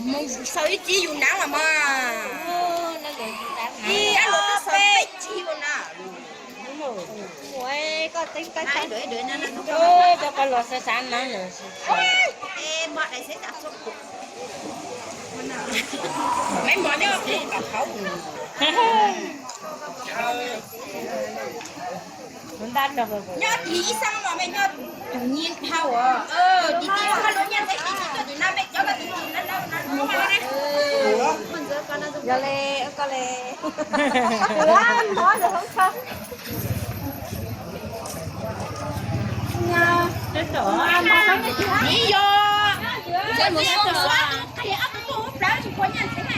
Mus sau ib tsib yus nab los mas. Ib ab luam twb sau peb tsib yus na. Cov koj los xav xav nab lawm. Maiv Mos nyob pem tom qhov nyob kis ib xab los mas nyob tus nyiaj dhau os. Tis tis hab lub nyiaj ntev tis tis tuaj tim no peb cov koj tis tis no no no. Yog le koj le. Nim yog, nim yog tus suab qhia ob tug tuaj hub plawv tsis pua nyiaj ntev na.